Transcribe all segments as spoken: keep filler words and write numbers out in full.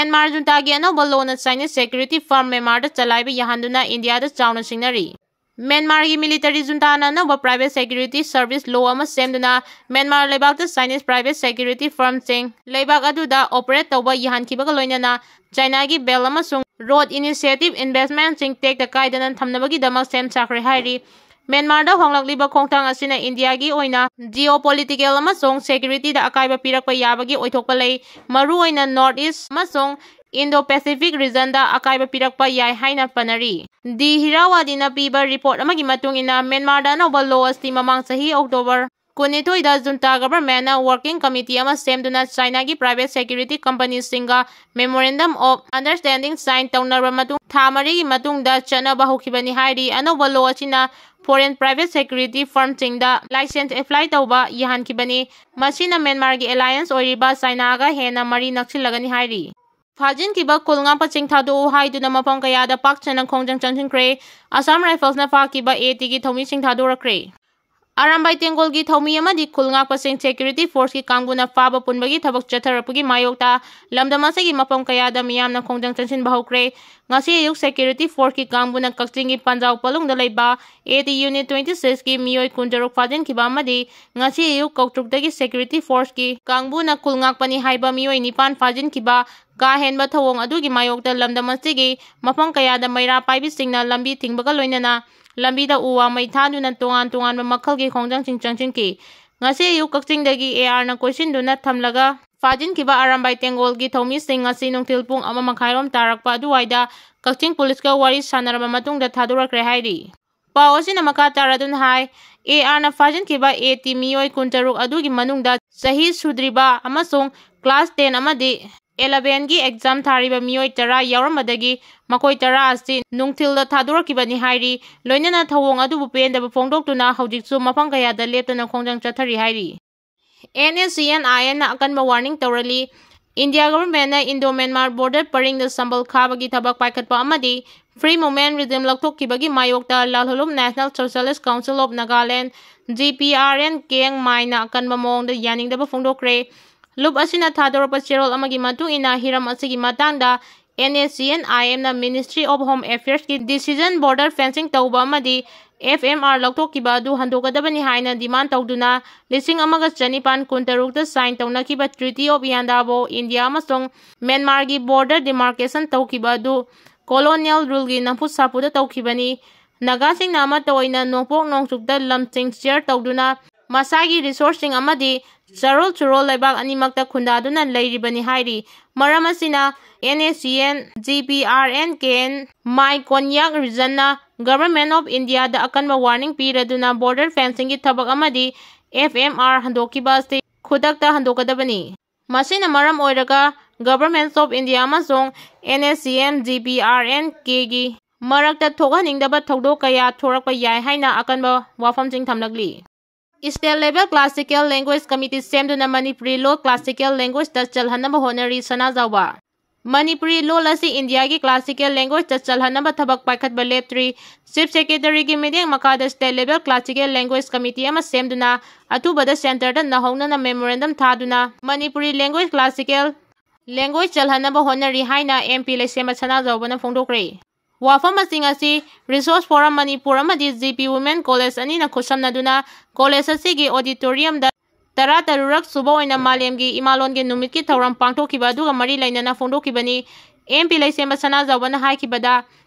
Myanmar ꯖꯨꯟꯇꯥꯒꯤ ꯑꯅꯧꯕ ꯂꯣꯅ Chinese security firm ꯃ꯭ꯌꯥꯟꯃꯥꯔꯗ ꯆꯂꯥꯏꯕ ꯌꯥꯍꯟꯗꯨꯅ ꯏꯟꯗꯤꯌꯥꯗ ꯆꯥꯎꯅ ꯁꯤꯡꯅꯔꯤ꯫ ꯃ꯭ꯌꯥꯟꯃꯥꯔꯒꯤ military ꯖꯨꯟꯇꯥꯅ ꯑꯅꯧꯕ private security service law ꯑꯃ ꯁꯦꯝꯗꯨꯅ ꯃ꯭ꯌꯥꯟꯃꯥꯔ ꯂꯩꯕꯥꯛꯇ Chinese private security firmꯁꯤꯡ ꯂꯩꯕꯥꯛ ꯑꯗꯨꯗ operate ꯇꯧꯕ ꯌꯥꯍꯟꯈꯤꯕꯒ ꯂꯣꯏꯅꯅ ꯆꯥꯏꯅꯥꯒꯤ Belt ꯑꯃꯁꯨꯡ Road Initiative investmentꯁꯤꯡ ꯇꯦꯛꯇ ꯀꯥꯏꯗꯅ ꯊꯝꯅꯕꯒꯤꯗꯃꯛ ꯁꯦꯝ ꯁꯥꯈ꯭ꯔꯦ ꯍꯥꯏꯔꯤ꯫ ꯃ꯭ꯌꯥꯟꯃꯥꯔꯗ ꯍꯣꯡꯂꯛꯂꯤꯕ ꯈꯣꯡꯊꯥꯡ ꯑꯁꯤꯅ ꯏꯟꯗꯤꯌꯥꯒꯤ ꯑꯣꯏꯅ geopolitical ꯑꯃꯁꯨꯡ securityꯗ ꯑꯀꯥꯏꯕ ꯄꯤꯔꯛꯄ ꯌꯥꯕꯒꯤ ꯑꯣꯏꯊꯣꯛꯄ ꯂꯩ꯫ ꯃꯔꯨꯑꯣꯏꯅ North East ꯑꯃꯁꯨꯡ Indo-Pacific regionꯗ ꯑꯀꯥꯏꯕ ꯄꯤꯔꯛꯄ ꯌꯥꯏ ꯍꯥꯏꯅ ꯄꯟꯅꯔꯤ꯫ ꯗꯤ ꯍꯤꯔꯥꯋꯥꯗꯤꯅ ꯄꯤꯕ report ꯑꯃꯒꯤ ꯃꯇꯨꯡ ꯏꯟꯅ, ꯃ꯭ꯌꯥꯟꯃꯥꯔꯗ ꯑꯅꯧꯕ law ꯑꯁꯤ ꯃꯃꯥꯡ ꯆꯍꯤ October ꯀꯨꯟꯅꯤꯊꯣꯏꯗ ꯖꯨꯟꯇꯥ governmentꯅ working committee ꯑꯃ ꯁꯦꯝꯗꯨꯅ ꯆꯥꯏꯅꯥꯒꯤ private security companyꯁꯤꯡꯒ memorandum of understanding sign ꯇꯧꯅꯔꯕ ꯃꯇꯨꯡ ꯊꯥ ꯃꯔꯤꯒꯤ ꯃꯇꯨꯡꯗ ꯆꯠꯅꯕ ꯍꯧꯈꯤꯕꯅꯤ ꯍꯥꯏꯔꯤ꯫ ꯑꯅꯧꯕ law ꯑꯁꯤꯅ foreign private security firmꯁꯤꯡꯗ license apply ꯇꯧꯕ ꯌꯥꯍꯟꯈꯤꯕꯅꯤ꯫ ꯃꯁꯤꯅ ꯃ꯭ꯌꯥꯟꯃꯥꯔꯒꯤ alliance ꯑꯣꯏꯔꯤꯕ ꯆꯥꯏꯅꯥꯒ ꯍꯦꯟꯅ ꯃꯔꯤ ꯅꯛꯁꯤꯜꯂꯒꯅꯤ ꯍꯥꯏꯔꯤ꯫ ꯐꯥꯖꯤꯟꯈꯤꯕ ꯈꯨꯜ ꯉꯥꯛꯄꯁꯤꯡ ꯊꯥꯗꯣꯛꯎ ꯍꯥꯏꯗꯨꯅ ꯃꯐꯝ ꯀꯌꯥꯗ ꯄꯥꯛ ꯁꯟꯅ ꯈꯣꯡꯖꯪ ꯆꯪꯁꯤꯟꯈ꯭ꯔꯦ꯫ Assam Riflesꯅ ꯐꯥꯈꯤꯕ ATꯒꯤ ꯊꯧꯃꯤꯁꯤꯡ ꯊꯥꯗꯣꯔꯛꯈ꯭ꯔꯦ꯫ ꯑꯔꯥꯝꯕꯥꯏ ꯇꯦꯡꯒꯣꯜꯒꯤ ꯊꯧꯃꯤ ꯑꯃꯗꯤ ꯈꯨꯜ ꯉꯥꯛꯄꯁꯤꯡ security forceꯀꯤ ꯀꯥꯡꯕꯨꯅ ꯐꯥꯕ ꯄꯨꯟꯕꯒꯤ ꯊꯕꯛ ꯆꯠꯊꯔꯛꯄꯒꯤ ꯃꯥꯌꯣꯛꯇ ꯂꯝꯗꯝ ꯑꯁꯤꯒꯤ ꯃꯐꯝ ꯀꯌꯥꯗ ꯃꯤꯌꯥꯝꯅ ꯈꯣꯡꯖꯪ ꯆꯪꯁꯤꯟꯕ ꯍꯧꯈ꯭ꯔꯦ꯫ ꯉꯁꯤ ꯑꯌꯨꯛ security forceꯀꯤ ꯀꯥꯡꯕꯨꯅ ꯀꯛꯆꯤꯡꯒꯤ ꯄꯟꯖꯥꯎ ꯄꯂꯨꯡꯗ ꯂꯩꯕ AT Unit twenty sixꯀꯤ ꯃꯤꯑꯣꯏ ꯀꯨꯟꯇꯔꯨꯛ ꯐꯥꯖꯤꯟꯈꯤꯕ ꯑꯃꯗꯤ ꯉꯁꯤ ꯑꯌꯨꯛ ꯀꯧꯇ꯭ꯔꯨꯛꯇꯒꯤ security forceꯀꯤ ꯀꯥꯡꯕꯨꯅ ꯈꯨꯜ ꯉꯥꯛꯄꯅꯤ ꯍꯥꯏꯕ ꯃꯤꯑꯣꯏ ꯅꯤꯄꯥꯟ ꯐꯥꯖꯤꯟꯈꯤꯕ ꯀꯥ ꯍꯦꯟꯕ ꯊꯧꯑꯣꯡ ꯑꯗꯨꯒꯤ ꯃꯥꯌꯣꯛꯇ ꯂꯝꯗꯝ ꯑꯁꯤꯒꯤ ꯃꯐꯝ ꯀꯌꯥꯗ ꯃꯩꯔꯥ ꯄꯥꯏꯕꯤꯁꯤꯡꯅ ꯂꯝꯕꯤ ꯊꯤꯡꯕꯒ ꯂꯣꯏꯅꯅ ꯂꯝꯕꯤꯗ ꯎ ꯋꯥ ꯃꯩ ꯊꯥꯗꯨꯅ ꯇꯣꯉꯥꯟ ꯇꯣꯉꯥꯟꯕ ꯃꯈꯜꯒꯤ ꯈꯣꯡꯖꯪꯁꯤꯡ ꯆꯪꯁꯤꯟꯈꯤ꯫ ꯉꯁꯤ ꯑꯌꯨꯛ ꯀꯛꯆꯤꯡꯗꯒꯤ ARꯅ ꯀꯣꯏꯁꯤꯟꯗꯨꯅ ꯊꯝꯂꯒ ꯐꯥꯖꯤꯟꯈꯤꯕ ꯑꯔꯥꯝꯕꯥꯏ ꯇꯦꯡꯒꯣꯜꯒꯤ ꯊꯧꯃꯤꯁꯤꯡ ꯉꯁꯤ ꯅꯨꯡꯊꯤꯜ ꯄꯨꯡ ꯑꯃ ꯃꯈꯥꯏꯔꯣꯝ ꯇꯥꯔꯛꯄ ꯑꯗꯨꯋꯥꯏꯗ ꯀꯛꯆꯤꯡ ꯄꯨꯂꯤꯁꯀ ꯋꯥꯔꯤ ꯁꯥꯟꯅꯔꯕ ꯃꯇꯨꯡꯗ ꯊꯥꯗꯣꯔꯛꯈ꯭ꯔꯦ ꯍꯥꯏꯔꯤ꯫ ꯄꯥꯎ ꯑꯁꯤꯅ ꯃꯈꯥ ꯇꯥꯔꯗꯨꯅ ꯍꯥꯏ, ARꯅ ꯐꯥꯖꯤꯟꯈꯤꯕ AT ꯃꯤꯑꯣꯏ ꯀꯨꯟꯇꯔꯨꯛ ꯑꯗꯨꯒꯤ ꯃꯅꯨꯡꯗ ꯆꯍꯤ ꯁꯨꯗ꯭ꯔꯤꯕ ꯑꯃꯁꯨꯡ class ten ꯑꯃꯗꯤ elevenꯒꯤ exam ꯊꯥꯔꯤꯕ ꯃꯤꯑꯣꯏ ꯇꯔꯥ ꯌꯥꯎꯔꯝꯕꯗꯒꯤ ꯃꯈꯣꯏ ꯇꯔꯥ ꯑꯁꯤ ꯅꯨꯡꯊꯤꯜꯗ ꯊꯥꯗꯣꯔꯛꯈꯤꯕꯅꯤ ꯍꯥꯏꯔꯤ꯫ ꯂꯣꯏꯅꯅ ꯊꯧꯑꯣꯡ ꯑꯗꯨꯕꯨ ꯄꯦꯟꯗꯕ ꯐꯣꯡꯗꯣꯛꯇꯨꯅ ꯍꯧꯖꯤꯛꯁꯨ ꯃꯐꯝ ꯀꯌꯥꯗ ꯂꯦꯞꯇꯅ ꯈꯣꯡꯖꯪ ꯆꯠꯊꯔꯤ ꯍꯥꯏꯔꯤ꯫ NSCN-INꯅ ꯑꯀꯟꯕ warning ꯇꯧꯔꯛꯂꯤ꯫ India governmentꯅ Indo-Myanmar border ꯄꯔꯤꯡꯗ ꯁꯝꯕꯜ ꯈꯥꯕꯒꯤ ꯊꯕꯛ ꯄꯥꯏꯈꯠꯄ ꯑꯃꯗꯤ free movement regime ꯂꯧꯊꯣꯛꯈꯤꯕꯒꯤ ꯃꯥꯌꯣꯛꯇ Lalhulum National Socialist Council of Nagaland, GPRN, ꯀꯦꯡ ꯃꯥꯏꯅ ꯑꯀꯟꯕ ꯃꯑꯣꯡꯗ ꯌꯥꯅꯤꯡꯗꯕ ꯐꯣꯡꯗꯣꯛꯈ꯭ꯔꯦ꯫ ꯂꯨꯞ ꯑꯁꯤꯅ ꯊꯥꯗꯣꯔꯛꯄ ꯆꯦꯔꯣꯜ ꯑꯃꯒꯤ ꯃꯇꯨꯡ ꯏꯟꯅ, ꯍꯤꯔꯝ ꯑꯁꯤꯒꯤ ꯃꯇꯥꯡꯗ N S C N I M ꯅ Ministry of Home Affairs ꯀꯤ decision border fencing ꯇꯧꯕ ꯑꯃꯗꯤ F M R ꯂꯧꯊꯣꯛꯈꯤꯕ ꯑꯗꯨ ꯍꯟꯗꯣꯛꯀꯗꯕꯅꯤ ꯍꯥꯏꯅ demand ꯇꯧꯗꯨꯅ ꯂꯤꯁꯤꯡ ꯑꯃꯒ ꯆꯅꯤꯄꯥꯟ ꯀꯨꯟꯇꯔꯨꯛꯇ sign ꯇꯧꯅꯈꯤꯕ Treaty of Yandabo India ꯑꯃꯁꯨꯡ ꯃ꯭ꯌꯥꯟꯃꯥꯔꯒꯤ border demarcation ꯇꯧꯈꯤꯕ ꯑꯗꯨ colonial rule ꯒꯤ ꯅꯝꯐꯨ ꯁꯥꯐꯨꯗ ꯇꯧꯈꯤꯕꯅꯤ꯫ ꯅꯥꯒꯥꯁꯤꯡꯅ ꯑꯃꯠꯇ ꯑꯣꯏꯅ ꯅꯣꯡꯄꯣꯛ ꯅꯣꯡꯆꯨꯞꯇ ꯂꯝꯁꯤꯡ share ꯇꯧꯗꯨꯅ ꯃꯁꯥꯒꯤ resource ꯁꯤꯡ ꯑꯃꯗꯤ ꯆꯔꯣꯜ ꯆꯨꯔꯣꯜ ꯂꯩꯕꯥꯛ ꯑꯅꯤꯃꯛꯇ ꯈꯨꯟꯗꯥꯗꯨꯅ ꯂꯩꯔꯤꯕꯅꯤ ꯍꯥꯏꯔꯤ꯫ ꯃꯔꯝ ꯑꯁꯤꯅ N S C N G P R N K N My Konyak Region ꯅ Government of India ꯗ ꯑꯀꯟꯕ warning ꯄꯤꯔꯗꯨꯅ border fencing ꯒꯤ ꯊꯕꯛ ꯑꯃꯗꯤ F M R ꯍꯟꯗꯣꯛꯈꯤꯕ ꯑꯁꯤ ꯈꯨꯗꯛꯇ ꯍꯟꯗꯣꯛꯀꯗꯕꯅꯤ꯫ ꯃꯁꯤꯅ ꯃꯔꯝ ꯑꯣꯏꯔꯒ Government of India ꯑꯃꯁꯨꯡ N S C N G P R N K ꯒꯤ ꯃꯔꯛꯇ ꯊꯣꯛꯍꯟꯅꯤꯡꯗꯕ ꯊꯧꯗꯣꯛ ꯀꯌꯥ ꯊꯣꯔꯛꯄ ꯌꯥꯏ ꯍꯥꯏꯅ ꯑꯀꯟꯕ ꯋꯥꯐꯝꯁꯤꯡ ꯊꯝꯂꯛꯂꯤ꯫ State Level Classical Language Committee ꯁꯦꯝꯗꯨꯅ ꯃꯅꯤꯄꯨꯔꯤ ꯂꯣꯜ classical language ꯇ ꯆꯜꯍꯟꯅꯕ ꯍꯣꯠꯅꯔꯤ ꯁꯅꯥꯖꯥꯎꯕ꯫ ꯃꯅꯤꯄꯨꯔꯤ ꯂꯣꯜ ꯑꯁꯤ ꯏꯟꯗꯤꯌꯥꯒꯤ classical language ꯇ ꯆꯜꯍꯟꯅꯕ ꯊꯕꯛ ꯄꯥꯏꯈꯠꯄ ꯂꯦꯞꯇ꯭ꯔꯤ꯫ Chief Secretary ꯒꯤ ꯃꯤꯠꯌꯦꯡ ꯃꯈꯥꯗ state level classical language committee ꯑꯃ ꯁꯦꯝꯗꯨꯅ ꯑꯊꯨꯕꯗ centre ꯗ ꯅꯧꯍꯧꯅꯅ memorandum ꯊꯥꯗꯨꯅ ꯃꯅꯤꯄꯨꯔꯤ language classical language ꯆꯜꯍꯟꯅꯕ ꯍꯣꯠꯅꯔꯤ ꯍꯥꯏꯅ M P ꯂꯩꯁꯦꯝꯕ ꯁꯅꯥꯖꯥꯎꯕꯅ ꯐꯣꯡꯗꯣꯛꯈ꯭ꯔꯦ꯫ ꯋꯥꯐꯝꯁꯤꯡ ꯑꯁꯤ Resource Forum ꯃꯅꯤꯄꯨꯔ ꯑꯃꯗꯤ G P Women College ꯑꯅꯤꯅ ꯈꯨꯠꯁꯝꯅꯗꯨꯅ college ꯑꯁꯤꯒꯤ auditorium ꯗ ꯇꯔꯥꯇꯔꯨꯛ ꯁꯨꯕ ꯑꯣꯏꯅ ꯃꯥꯂꯦꯝꯒꯤ ꯏꯃꯥꯂꯣꯟꯒꯤ ꯅꯨꯃꯤꯠꯀꯤ ꯊꯧꯔꯝ ꯄꯥꯡꯊꯣꯛꯈꯤꯕ ꯑꯗꯨꯒ ꯃꯔꯤ ꯂꯩꯅꯅ ꯐꯣꯡꯗꯣꯛꯈꯤꯕꯅꯤ꯫ M P ꯂꯩꯁꯦꯝꯕ ꯁꯅꯥꯖꯥꯎꯕꯅ ꯍꯥꯏꯈꯤꯕꯗ,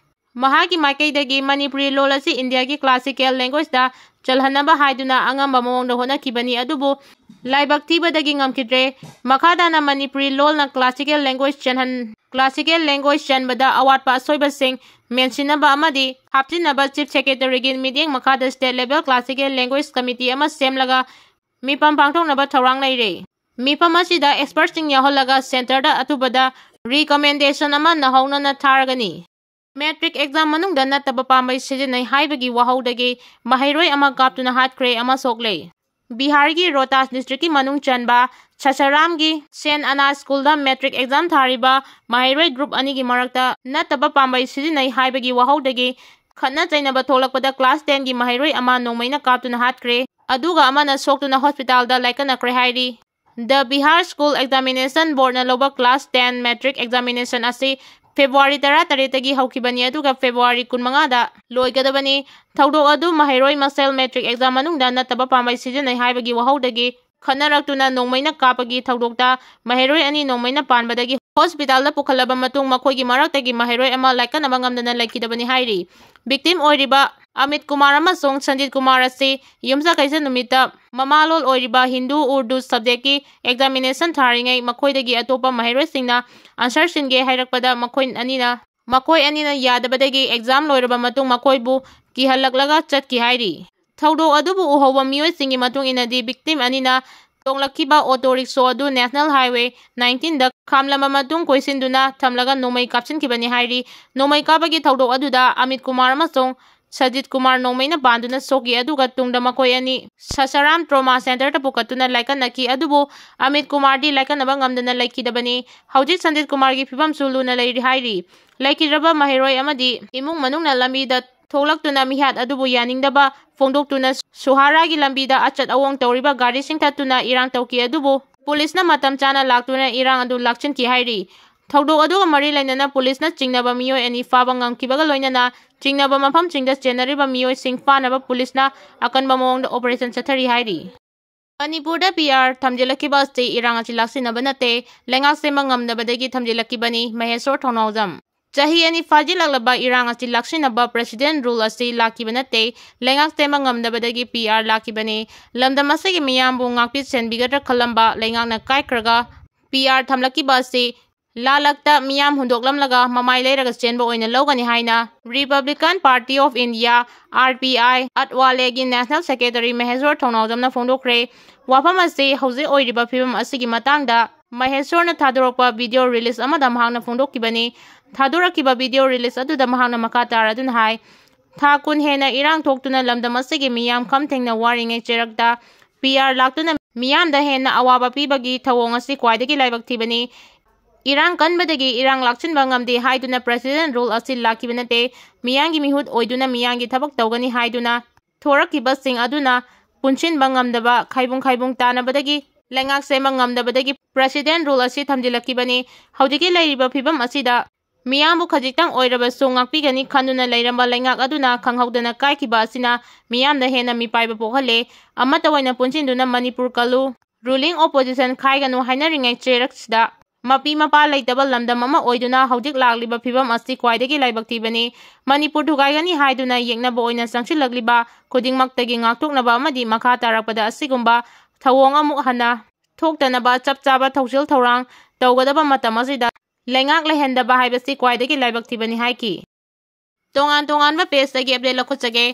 ꯃꯍꯥꯛꯀꯤ ꯃꯥꯏꯀꯩꯗꯒꯤ ꯃꯅꯤꯄꯨꯔꯤ ꯂꯣꯜ ꯑꯁꯤ ꯏꯟꯗꯤꯌꯥꯒꯤ classical language ꯇ ꯆꯜꯍꯟꯅꯕ ꯍꯥꯏꯗꯨꯅ ꯑꯉꯝꯕ ꯃꯑꯣꯡꯗ ꯍꯣꯠꯅꯈꯤꯕꯅꯤ, ꯑꯗꯨꯕꯨ ꯂꯥꯏꯕꯛ ꯊꯤꯕꯗꯒꯤ ꯉꯝꯈꯤꯗ꯭ꯔꯦ꯫ ꯃꯈꯥ ꯇꯥꯅ Manipuri ꯂꯣꯜꯅ classical language ꯆꯟꯍꯟ-, classical language ꯆꯟꯕꯗ ꯑꯋꯥꯠꯄ ꯑꯁꯣꯏꯕꯁꯤꯡ ꯃꯦꯟꯁꯤꯟꯅꯕ ꯑꯃꯗꯤ ꯍꯥꯞꯆꯤꯟꯅꯕ Chief Secretary ꯒꯤ ꯃꯤꯠꯌꯦꯡ ꯃꯈꯥꯗ state level classical language committee ꯑꯃ ꯁꯦꯝꯂꯒ ꯃꯤꯐꯝ ꯄꯥꯡꯊꯣꯛꯅꯕ ꯊꯧꯔꯥꯡ ꯂꯩꯔꯦ꯫ ꯃꯤꯐꯝ ꯑꯁꯤꯗ expert ꯁꯤꯡ ꯌꯥꯎꯍꯜꯂꯒ centre ꯗ ꯑꯊꯨꯕꯗ recommendation ꯑꯃ ꯅꯧꯍꯧꯅꯅ ꯊꯥꯔꯒꯅꯤ꯫ Matric exam ꯃꯅꯨꯡꯗ ꯅꯠꯇꯕ ꯄꯥꯝꯕꯩ ꯁꯤꯖꯤꯟꯅꯩ ꯍꯥꯏꯕꯒꯤ ꯋꯥꯍꯧꯗꯒꯤ ꯃꯍꯩꯔꯣꯏ ꯑꯃ ꯀꯥꯞꯇꯨꯅ ꯍꯥꯠꯈ꯭ꯔꯦ, ꯑꯃ ꯁꯣꯛꯂꯦ꯫ ꯕꯤꯍꯥꯔꯒꯤ ꯔꯣꯍꯇꯥꯁ district ꯀꯤ ꯃꯅꯨꯡ ꯆꯟꯕ ꯁꯁꯔꯥꯝꯒꯤ Saint Anna School ꯗ matric exam ꯊꯥꯔꯤꯕ ꯃꯍꯩꯔꯣꯏ group ꯑꯅꯤꯒꯤ ꯃꯔꯛꯇ ꯅꯠꯇꯕ ꯄꯥꯝꯕꯩ ꯁꯤꯖꯤꯟꯅꯩ ꯍꯥꯏꯕꯒꯤ ꯋꯥꯍꯧꯗꯒꯤ ꯈꯠꯅ ꯆꯩꯅꯕ ꯊꯣꯛꯂꯛꯄꯗ class ten ꯒꯤ ꯃꯍꯩꯔꯣꯏ ꯑꯃ ꯅꯣꯡꯃꯩꯅ ꯀꯥꯞꯇꯨꯅ ꯍꯥꯠꯈ꯭ꯔꯦ, ꯑꯗꯨꯒ ꯑꯃꯅ ꯁꯣꯛꯇꯨꯅ hospital ꯗ ꯂꯥꯏꯀꯠꯅꯈ꯭ꯔꯦ ꯍꯥꯏꯔꯤ꯫ The Bihar School Examination Boardꯅ ꯂꯧꯕ class ten matric examination ꯑꯁꯤ February ꯇꯔꯥꯇꯔꯦꯠꯇꯒꯤ ꯍꯧꯈꯤꯕꯅꯤ, ꯑꯗꯨꯒ February ꯀꯨꯟꯃꯉꯥꯗ ꯂꯣꯏꯒꯗꯕꯅꯤ꯫ ꯊꯧꯗꯣꯛ ꯑꯗꯨ ꯃꯍꯩꯔꯣꯏ ꯃꯁꯦꯜ matric exam ꯃꯅꯨꯡꯗ ꯅꯠꯇꯕ ꯄꯥꯝꯕꯩ ꯁꯤꯖꯤꯟꯅꯩ ꯍꯥꯏꯕꯒꯤ ꯋꯥꯍꯧꯗꯒꯤ ꯈꯠꯅꯔꯛꯇꯨꯅ ꯅꯣꯡꯃꯩꯅ ꯀꯥꯞꯄꯒꯤ ꯊꯧꯗꯣꯛꯇ ꯃꯍꯩꯔꯣꯏ ꯑꯅꯤ ꯅꯣꯡꯃꯩꯅ ꯄꯥꯟꯕꯗꯒꯤ hospitalꯗ ꯄꯨꯈꯠꯂꯕ ꯃꯇꯨꯡ ꯃꯈꯣꯏꯒꯤ ꯃꯔꯛꯇꯒꯤ ꯃꯍꯩꯔꯣꯏ ꯑꯃ ꯂꯥꯏꯀꯠꯅꯕ ꯉꯝꯗꯅ ꯂꯩꯈꯤꯗꯕꯅꯤ ꯍꯥꯏꯔꯤ꯫ Victim ꯑꯣꯏꯔꯤꯕ ꯑꯃꯤꯠ ꯀꯨꯃꯥꯔ ꯑꯃꯁꯨꯡ ꯁꯟꯖꯤꯠ ꯀꯨꯃꯥꯔ ꯑꯁꯤ ꯌꯨꯝꯁꯥꯀꯩꯁꯥ ꯅꯨꯃꯤꯠꯇ ꯃꯃꯥꯂꯣꯟ ꯑꯣꯏꯔꯤꯕ ꯍꯤꯟꯗꯨ ꯎꯔꯗꯨ subjectꯀꯤ examination ꯊꯥꯔꯤꯉꯩ ꯃꯈꯣꯏꯗꯒꯤ ꯑꯇꯣꯞꯄ ꯃꯍꯩꯔꯣꯏꯁꯤꯡꯅ answer ꯁꯤꯟꯒꯦ ꯍꯥꯏꯔꯛꯄꯗ ꯃꯈꯣꯏ ꯑꯅꯤꯅ, ꯃꯈꯣꯏ ꯑꯅꯤꯅ ꯌꯥꯗꯕꯗꯒꯤ exam ꯂꯣꯏꯔꯕ ꯃꯇꯨꯡ ꯃꯈꯣꯏꯕꯨ ꯀꯤꯍꯜꯂꯛꯂꯒ ꯆꯠꯈꯤ ꯍꯥꯏꯔꯤ꯫ ꯊꯧꯗꯣꯛ ꯑꯗꯨꯕꯨ ꯎꯍꯧꯕ ꯃꯤꯑꯣꯏꯁꯤꯡꯒꯤ ꯃꯇꯨꯡ ꯏꯟꯅꯗꯤ, victim ꯑꯅꯤꯅ ꯇꯣꯡꯂꯛꯈꯤꯕ auto rickshaw ꯑꯗꯨ National Highway nineteenꯗ ꯈꯥꯝꯂꯝꯕ ꯃꯇꯨꯡ ꯀꯣꯏꯁꯤꯟꯗꯨꯅ ꯊꯝꯂꯒ ꯅꯣꯡꯃꯩ ꯀꯥꯞꯁꯤꯟꯈꯤꯕꯅꯤ ꯍꯥꯏꯔꯤ꯫ ꯅꯣꯡꯃꯩ ꯀꯥꯞꯄꯒꯤ ꯊꯧꯗꯣꯛ ꯑꯗꯨꯗ ꯑꯃꯤꯠ ꯀꯨꯃꯥꯔ ꯑꯃꯁꯨꯡ ꯁꯖꯤꯠ ꯀꯨꯃꯥꯔ ꯅꯣꯡꯃꯩꯅ ꯄꯥꯟꯗꯨꯅ ꯁꯣꯛꯈꯤ, ꯑꯗꯨꯒ ꯇꯨꯡꯗ ꯃꯈꯣꯏ ꯑꯅꯤ ꯁꯁꯥꯔꯥꯝ trauma centreꯗ ꯄꯨꯈꯠꯇꯨꯅ ꯂꯥꯏꯀꯠꯅꯈꯤ꯫ ꯑꯗꯨꯕꯨ ꯑꯃꯤꯠ ꯀꯨꯃꯥꯔꯗꯤ ꯂꯥꯏꯀꯠꯅꯕ ꯉꯝꯗꯅ ꯂꯩꯈꯤꯗꯕꯅꯤ꯫ ꯍꯧꯖꯤꯛ ꯁꯟꯖꯤꯠ ꯀꯨꯃꯥꯔꯒꯤ ꯐꯤꯕꯝꯁꯨ ꯂꯨꯅ ꯂꯩꯔꯤ ꯍꯥꯏꯔꯤ꯫ ꯂꯩꯈꯤꯗ꯭ꯔꯕ ꯃꯍꯩꯔꯣꯏ ꯑꯃꯗꯤ ꯏꯃꯨꯡ ꯃꯅꯨꯡꯅ ꯂꯝꯕꯤꯗ ꯊꯣꯛꯂꯛꯇꯨꯅ ꯃꯤꯍꯥꯠ ꯑꯗꯨꯕꯨ ꯌꯥꯅꯤꯡꯗꯕ ꯐꯣꯡꯗꯣꯛꯇꯨꯅ ꯁꯨꯍꯥꯔꯥꯒꯤ ꯂꯝꯕꯤꯗ ꯑꯆꯠ ꯑꯋꯣꯡ ꯇꯧꯔꯤꯕ ꯒꯥꯔꯤꯁꯤꯡ ꯊꯠꯇꯨꯅ ꯏꯔꯥꯡ ꯇꯧꯈꯤ, ꯑꯗꯨꯕꯨ ꯄꯨꯂꯤꯁꯅ ꯃꯇꯝ ꯆꯥꯅ ꯂꯥꯛꯇꯨꯅ ꯏꯔꯥꯡ ꯑꯗꯨ ꯂꯥꯛꯁꯤꯟꯈꯤ ꯍꯥꯏꯔꯤ꯫ ꯊꯧꯗꯣꯛ ꯑꯗꯨꯒ ꯃꯔꯤ ꯂꯩꯅꯅ ꯄꯨꯂꯤꯁꯅ ꯆꯤꯡꯅꯕ ꯃꯤꯑꯣꯏ ꯑꯅꯤ ꯐꯥꯕ ꯉꯝꯈꯤꯕꯒ ꯂꯣꯏꯅꯅ ꯆꯤꯡꯅꯕ ꯃꯐꯝꯁꯤꯡꯗ ꯆꯦꯟꯅꯔꯤꯕ ꯃꯤꯑꯣꯏꯁꯤꯡ ꯐꯥꯅꯕ ꯄꯨꯂꯤꯁꯅ ꯑꯀꯟꯕ ꯃꯑꯣꯡꯗ operation ꯆꯠꯊꯔꯤ ꯍꯥꯏꯔꯤ꯫ ꯃꯅꯤꯄꯨꯔꯗ PR ꯊꯝꯖꯤꯜꯂꯛꯈꯤꯕ ꯑꯁꯤ ꯏꯔꯥꯡ ꯑꯁꯤ ꯂꯥꯛꯁꯤꯟꯅꯕ ꯅꯠꯇꯦ, ꯂꯩꯉꯥꯛ ꯁꯦꯝꯕ ꯉꯝꯅꯕꯗꯒꯤ ꯊꯝꯖꯤꯜꯂꯛꯈꯤꯕꯅꯤ, ꯃꯍꯦꯁꯣꯔ ꯊꯧꯅꯥꯎꯖꯝ꯫ ꯆꯍꯤ ꯑꯅꯤ ꯐꯥꯖꯤꯜꯂꯛꯂꯕ ꯏꯔꯥꯡ ꯑꯁꯤ ꯂꯥꯛꯁꯤꯟꯅꯕ president rule ꯑꯁꯤ ꯂꯥꯛꯈꯤꯕ ꯅꯠꯇꯦ, ꯂꯩꯉꯥꯛ ꯁꯦꯝꯕ ꯉꯝꯅꯕꯗꯒꯤ PR ꯂꯥꯛꯈꯤꯕꯅꯤ꯫ ꯂꯝꯗꯝ ꯑꯁꯤꯒꯤ ꯃꯤꯌꯥꯝꯕꯨ ꯉꯥꯛꯄꯤ ꯁꯦꯟꯕꯤꯒꯗ꯭ꯔꯥ ꯈꯜꯂꯝꯕ ꯂꯩꯉꯥꯛꯅ ꯀꯥꯏꯈ꯭ꯔꯒ PR ꯊꯝꯂꯛꯈꯤꯕ ꯑꯁꯤ ꯂꯥꯂꯛꯇ ꯃꯤꯌꯥꯝ ꯍꯨꯟꯗꯣꯛꯂꯝꯂꯒ ꯃꯃꯥꯏ ꯂꯩꯔꯒ ꯆꯦꯟꯕ ꯑꯣꯏꯅ ꯂꯧꯒꯅꯤ ꯍꯥꯏꯅ Republican Party of India, RPI, ꯑꯠꯋꯥꯂꯦꯒꯤ national secretary ꯃꯍꯦꯁꯣꯔ ꯊꯧꯅꯥꯎꯖꯝꯅ ꯐꯣꯡꯗꯣꯛꯈ꯭ꯔꯦ꯫ ꯋꯥꯐꯝ ꯑꯁꯤ ꯍꯧꯖꯤꯛ ꯑꯣꯏꯔꯤꯕ ꯐꯤꯕꯝ ꯑꯁꯤꯒꯤ ꯃꯇꯥꯡꯗ ꯃꯍꯦꯁꯣꯔꯅ ꯊꯥꯗꯣꯔꯛꯄ video release ꯑꯃꯗ ꯃꯍꯥꯛꯅ ꯐꯣꯡꯗꯣꯛꯈꯤꯕꯅꯤ꯫ ꯊꯥꯗꯣꯔꯛꯈꯤꯕ video release ꯑꯗꯨꯗ ꯃꯍꯥꯛꯅ ꯃꯈꯥ ꯇꯥꯔꯗꯨꯅ ꯍꯥꯏ, ꯊꯥ ꯀꯨꯟ ꯍꯦꯟꯅ ꯏꯔꯥꯡ ꯊꯣꯛꯇꯨꯅ ꯂꯝꯗꯝ ꯑꯁꯤꯒꯤ ꯃꯤꯌꯥꯝ ꯈꯝ ꯊꯦꯡꯅ ꯋꯥꯔꯤꯉꯩ ꯆꯩꯔꯛꯇ PR ꯂꯥꯛꯇꯨꯅ ꯃꯤꯌꯥꯝꯗ ꯍꯦꯟꯅ ꯑꯋꯥꯕ ꯄꯤꯕꯒꯤ ꯊꯧꯑꯣꯡ ꯑꯁꯤ ꯈ꯭ꯋꯥꯏꯗꯒꯤ ꯂꯥꯏꯕꯛ ꯊꯤꯕꯅꯤ꯫ ꯏꯔꯥꯡ ꯀꯟꯕꯗꯒꯤ ꯏꯔꯥꯡ ꯂꯥꯛꯁꯤꯟꯕ ꯉꯝꯗꯦ ꯍꯥꯏꯗꯨꯅ president rule ꯑꯁꯤ ꯂꯥꯛꯈꯤꯕ ꯅꯠꯇꯦ꯫ ꯃꯤꯌꯥꯝꯒꯤ ꯃꯤꯍꯨꯠ ꯑꯣꯏꯗꯨꯅ ꯃꯤꯌꯥꯝꯒꯤ ꯊꯕꯛ ꯇꯧꯒꯅꯤ ꯍꯥꯏꯗꯨꯅ ꯊꯣꯔꯛꯈꯤꯕꯁꯤꯡ ꯑꯗꯨꯅ ꯄꯨꯟꯁꯤꯟꯕ ꯉꯝꯗꯕ, ꯈꯥꯏꯕꯨꯡ ꯈꯥꯏꯕꯨꯡ ꯇꯥꯅꯕꯗꯒꯤ ꯂꯩꯉꯥꯛ ꯁꯦꯝꯕ ꯉꯝꯗꯕꯗꯒꯤ President Rule ꯑꯁꯤ ꯊꯝꯖꯤꯜꯂꯛꯈꯤꯕꯅꯤ꯫ ꯍꯧꯖꯤꯛꯀꯤ ꯂꯩꯔꯤꯕ ꯐꯤꯕꯝ ꯑꯁꯤꯗ ꯃꯤꯌꯥꯝꯕꯨ ꯈꯖꯤꯛꯇꯪ ꯑꯣꯏꯔꯕꯁꯨ ꯉꯥꯛꯄꯤꯒꯅꯤ ꯈꯟꯗꯨꯅ ꯂꯩꯔꯝꯕ ꯂꯩꯉꯥꯛ ꯑꯗꯨꯅ ꯈꯪꯍꯧꯗꯅ ꯀꯥꯏꯈꯤꯕ ꯑꯁꯤꯅ ꯃꯤꯌꯥꯝꯗ ꯍꯦꯟꯅ ꯃꯤꯄꯥꯏꯕ ꯄꯣꯛꯍꯜꯂꯦ꯫ ꯑꯃꯠꯇ ꯑꯣꯏꯅ ꯄꯨꯟꯁꯤꯟꯗꯨꯅ ꯃꯅꯤꯄꯨꯔ ꯀꯜꯂꯨ, Ruling Opposition ꯈꯥꯏꯒꯅꯨ ꯍꯥꯏꯅꯔꯤꯉꯩ ꯆꯩꯔꯛꯁꯤꯗ ꯃꯄꯤ ꯃꯄꯥ ꯂꯩꯇꯕ ꯂꯝꯗꯝ ꯑꯃ ꯑꯣꯏꯗꯨꯅ ꯍꯧꯖꯤꯛ ꯂꯥꯛꯂꯤꯕ ꯐꯤꯕꯝ ꯑꯁꯤ ꯈ꯭ꯋꯥꯏꯗꯒꯤ ꯂꯥꯏꯕꯛ ꯊꯤꯕꯅꯤ꯫ ꯃꯅꯤꯄꯨꯔ ꯊꯨꯒꯥꯏꯒꯅꯤ ꯍꯥꯏꯗꯨꯅ ꯌꯦꯛꯅꯕ ꯑꯣꯏꯅ ꯆꯪꯁꯤꯜꯂꯛꯂꯤꯕ ꯈꯨꯗꯤꯡꯃꯛꯇꯒꯤ ꯉꯥꯛꯊꯣꯛꯅꯕ ꯑꯃꯗꯤ ꯃꯈꯥ ꯇꯥꯔꯛꯄꯗ ꯑꯁꯤꯒꯨꯝꯕ ꯊꯧꯑꯣꯡ ꯑꯃꯨꯛ ꯍꯟꯅ ꯊꯣꯛꯇꯅꯕ ꯆꯞ ꯆꯥꯕ ꯊꯧꯁꯤꯜ ꯊꯧꯔꯥꯡ ꯇꯧꯒꯗꯕ ꯃꯇꯝ ꯑꯁꯤꯗ ꯂꯩꯉꯥꯛ ꯂꯩꯍꯟꯗꯕ ꯍꯥꯏꯕꯁꯤ ꯈ꯭ꯋꯥꯏꯗꯒꯤ ꯂꯥꯏꯕꯛ ꯊꯤꯕꯅꯤ ꯍꯥꯏꯈꯤ꯫ ꯇꯣꯉꯥꯟ ꯇꯣꯉꯥꯟꯕ pageꯇꯒꯤ update ꯂꯧꯈꯠꯆꯒꯦ꯫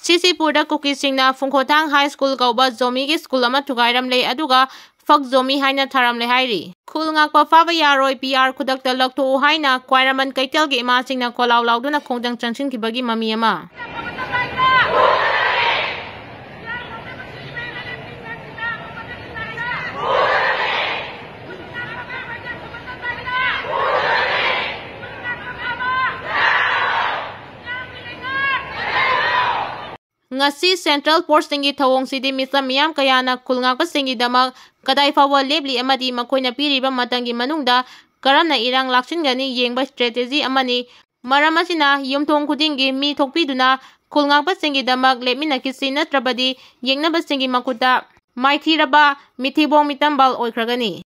ꯁꯤꯁꯤꯄꯨꯔꯗ ꯀꯨꯀꯤꯁꯤꯡꯅ ꯐꯨꯡꯈꯣꯊꯥꯡ High School ꯀꯧꯕ ꯖꯣꯃꯤꯒꯤ school ꯑꯃ ꯊꯨꯒꯥꯏꯔꯝꯂꯦ, ꯑꯗꯨꯒ fuck ꯖꯣꯃꯤ ꯍꯥꯏꯅ ꯊꯥꯔꯝꯂꯦ ꯍꯥꯏꯔꯤ꯫ ꯈꯨꯜ ꯉꯥꯛꯄ ꯐꯥꯕ ꯌꯥꯔꯣꯏ, PR ꯈꯨꯗꯛꯇ ꯂꯧꯊꯣꯛꯎ ꯍꯥꯏꯅ ꯈ꯭ꯋꯥꯏꯔꯝꯕꯟ ꯀꯩꯊꯦꯜꯒꯤ ꯏꯃꯥꯁꯤꯡꯅ ꯀꯣꯂꯥꯎ ꯂꯥꯎꯗꯨꯅ ꯈꯣꯡꯖꯪ ꯆꯪꯁꯤꯟꯈꯤꯕꯒꯤ ꯃꯃꯤ ꯑꯃ꯫ ꯉꯁꯤ central forceꯁꯤꯡꯒꯤ ꯊꯧꯑꯣꯡꯁꯤꯗꯤ ꯃꯤꯆꯝ ꯃꯤꯌꯥꯝ ꯀꯌꯥꯅ ꯈꯨꯜ ꯉꯥꯛꯄꯁꯤꯡꯒꯤꯗꯃꯛ ꯀꯗꯥꯏ ꯐꯥꯎꯕ ꯂꯦꯞꯂꯤ ꯑꯃꯗꯤ ꯃꯈꯣꯏꯅ ꯄꯤꯔꯤꯕ ꯃꯇꯝꯒꯤ ꯃꯅꯨꯡꯗ ꯀꯔꯝꯅ ꯏꯔꯥꯡ ꯂꯥꯛꯁꯤꯟꯒꯅꯤ ꯌꯦꯡꯕ strategy ꯑꯃꯅꯤ꯫ ꯃꯔꯝ ꯑꯁꯤꯅ ꯌꯨꯝꯊꯣꯡ ꯈꯨꯗꯤꯡꯒꯤ ꯃꯤ ꯊꯣꯛꯄꯤꯗꯨꯅ ꯈꯨꯜ ꯉꯥꯛꯄꯁꯤꯡꯒꯤꯗꯃꯛ ꯂꯦꯞꯃꯤꯟꯅꯈꯤꯁꯤ, ꯅꯠꯇ꯭ꯔꯕꯗꯤ ꯌꯦꯛꯅꯕꯁꯤꯡꯒꯤ ꯃꯈꯨꯠꯇ ꯃꯥꯏꯊꯤꯔꯕ ꯃꯤꯊꯤꯕꯣꯡ ꯃꯤꯇꯝꯕꯥꯜ ꯑꯣꯏꯈ꯭ꯔꯒꯅꯤ꯫